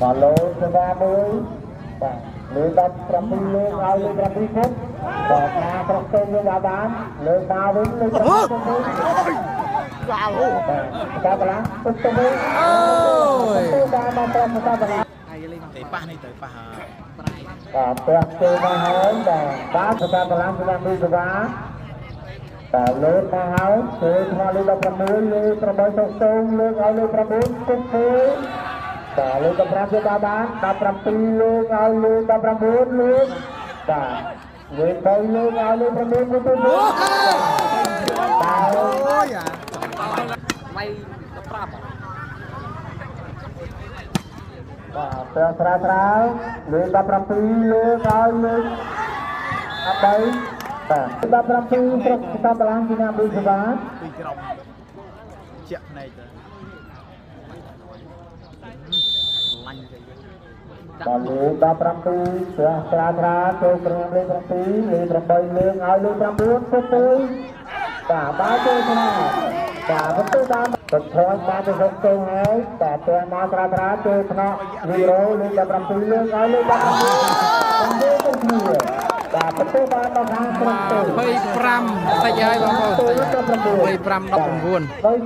បាទលោសេវាមួយបាទលើ17លើកឲ្យលើ7គប់បាទណាប្រុសទៅយើងបានលើកមកវិញលើ7គប់វិញ ក្បាលអូ បាទកាបឡាពុតទៅវិញ អូយ ទៅបានមកប្រុសកាបឡា ទេប៉ះនេះទៅប៉ះ បាទផ្ទះទៅមកហើយបាទបាទកាបឡាសម្រាប់មួយសេវាបាទលើកមកហើយធ្វើថ្មលើ16លើ8សុកសូងលើកឲ្យលើ9គប់ធ្វើបាទលើ15យកបាន17លើកឲ្យលើ19លើកបាទលើ3លើកឲ្យលើ9មួយទៅបាទ អូយអា វាយ15 បាទផ្ទះស្រាលស្រាលលើ17លើកឲ្យលើ13បាទ17ស្រុកកាបឡាងជាណាមួយសេវា ពីក្រុមជាក់ភ្នែកទៅឡាញ់ទៅ បាទលេខ17ស្រាស្រាស្រាចូលក្រុមលេខ7លេខ8លើកឲ្យលេខ9ទៅទៅបាទបាទចូលស្រាបាទបន្ទូតាមបន្ថយបាទទៅសុកទៅហើយបាទទៅមកស្រាស្រាចូលថ្នាក់វីរ៉ូលេខ17លើកឲ្យលេខ19ទៅទៅគ្នាបាទបន្ទូបានដល់ខាងស្រុកទៅ 25តិចហើយបងប្អូន ទៅ 25 19 ដោយ